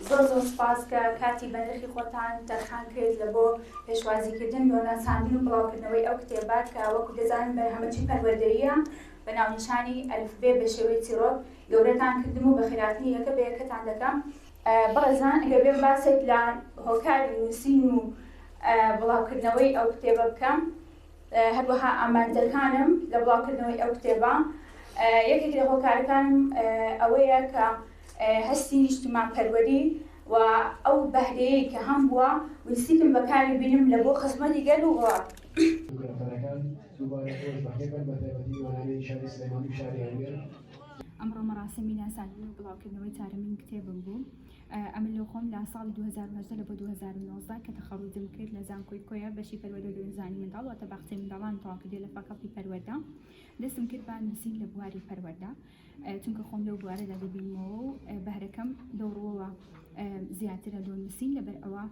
زۆر زۆر سپاس کە کاتی بەنرخی خۆتان تەرخان کرد لە بۆ پێشوازیکردن لۆ ناساندن و بڵاوکردنەوەی ئەو کتێبە کە وەکو دەزانن بەرهەمەکی پەروەردەییە بە ناونیشانی ئەلفبێ بە شێوەی چیڕۆک گەورەتان کردم و بەخێرهاتنی یەکە بە یەکەتان دەکەم. بەڕێزان ئەگەر بێم باسێک لە هۆکاری نووسین و بڵاوکردنەوەی ئەو کتێبە بکەم هەروەها ئامانجەکانم لە بڵاوکردنەوەی ئەو کتێبە یەکێک لە هۆکارەکانم ئەوەیە کە هەستی نیشتیمانپەروەری و ئەو بەهرەیەی کە هەم بووە ویستیتم بەکاری بینم لە بۆ خزمەتی گەل و وڵات. میکرۆفۆنەکان دووبارە خۆش بەخێربن بەتایبەتی میوانانی شاری سلێمانی و شاری هەولێر. ئەمڕۆ مەراسیمی ناساندن و بڵاوکردنەوەی چارەمین کتێبم بوو. ئەمن لۆ خۆم لە ساڵی 2018 لە بۆ 2019 کە تەخەڕوجم کرد لە زانکۆی کۆیە بەشی پەروەردە و دەروونزانی منداڵ واتە باخچەی منداڵانم تەواو کردیە لە فاکەڵتی پەروەردە دەستم کرد بە نووسین لە بواری پەروەردە چونکە خۆم لەو بوارەدا دەبینمەوە و بەهرەکەم لەو ڕووەوە زیاترە لۆ نووسین لەبەر ئەوە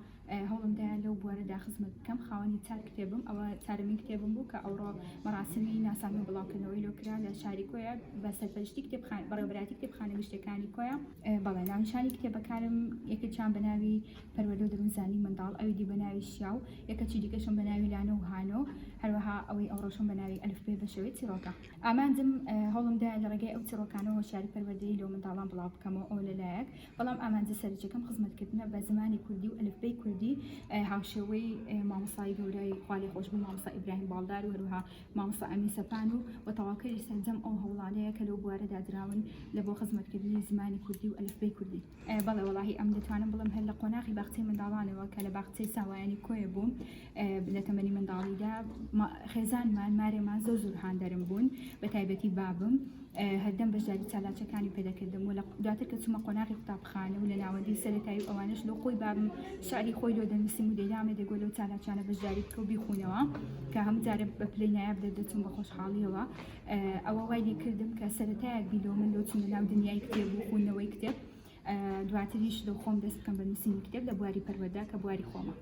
هەوڵمدا لەو بوارەدا خزمەت بکەم خاوەنی چار کتێبم ئەوە چارەمین کتێبم بوو کە ئەوڕۆ مەراسیمی ناساندن و بڵاوکردنەوەی لۆ کرا لە شاری کۆیە بە سەرپەرشتی کتێبخانە بەڕێوەبەرایەتی کتێبخانە گشتیەکانی کۆیە بەڵێ ناونیشانی کتێبەکانم یەکێکیان بە ناوی پەروەردە و دەروونزانی منداڵ ئەوی دی بە ناوی شیاو یەکەکی دیکەشم بە ناوی لانە و هانۆ هەروەها ئەوەی ئەوڕۆشم بە ناوی ئەلفبێ بە شێوەی چیڕۆکە ئامانجم هەوڵمدا لە ڕێگای ئەو چیڕۆکانەوە هۆشیاری پەروەردەیی لۆ منداڵان بڵاو بکەمەوە ئەوە لە لایەک بەڵام ئامانجە سەرەکیەکەم خزمەتکردنە بە زمانی کوردی و ئەلفبێی کوردی هاوشێوەی مامۆستای گەورەی خوالێخۆشبوو مامۆستا ئیبراهیم باڵدار و هەروەها مامۆستا ئەمین سەپان و و تەواوکەری سەرجەم ئەو هەوڵانەیە کە لەو بوارەدا دراون لە بۆ خزمەتکردنی زمانی کوردی و ئەلفبێی کوردی. بەڵێ وەڵاهی ئەم دەتوانم بڵێم هەر لە قۆناغی باخچەی منداڵانەوە کە لە باخچەی ساوایانی کۆیە بووم لە تەمەنی منداڵیدا خێزانمان مارێمان زۆر زۆر هاندەرم بوون بە تایبەتی بابم هەردەم بەشداری چالاکیەکانی پێدەکردم و لە دواتر کە چوومە قۆناغی قوتابخانە و لە ناوەندی سەرەتایی و ئەوانەش لۆ خۆی بابم شعری خۆی لۆ دەنووسیم و دەیدامێ دەگۆ لەو چالاکیانە بەشداری بکە و بیخونەوە کە هەموو جارێ بە پلەی نایاب دەردەچووم بە خۆشحاڵیەوە ئەوە وای لێ کردم کە سەرەتایەک بی لۆ من لۆ چوونە ناو دنیای کتێب و خوندنەوەی کتێب دواتریش لۆ خۆم دەست بکەم بە نووسینی کتێب لە بواری پەروەردە کە بواری خۆمە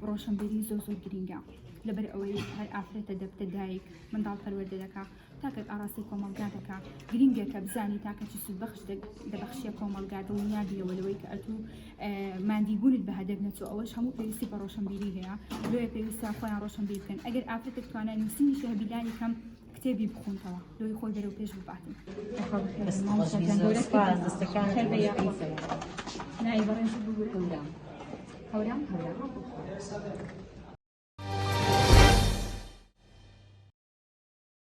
ڕۆشنبیری زۆر زۆر گرینگە لەبەر ئەوەی هەر ئافرەتە دەبتە دایک منداڵ پەروەردە دەکا تاکەک ئاڕاستەی کۆمەڵگا دەکا گرینگە کە بزانی تاکە چی سوودبەخش دەبەخشیە کۆمەڵگا دڵنیا بیەوە لەوەی کە ئەتوو ماندیبوونت بە هەدەر نەچوو ئەوەش هەموو پێویستی بە ڕۆشنبیری هەیە لۆیە پێویستە خۆیان ڕۆشنبیر بکەن ئەگەر ئافرەتێک توانای نووسینیشی هەبی لانی کەم کتێبی بخونتەوە لۆی خۆی بەرەو پێش بباتن. ناوی بەڕێزت ببورە. هەورام. هەورام.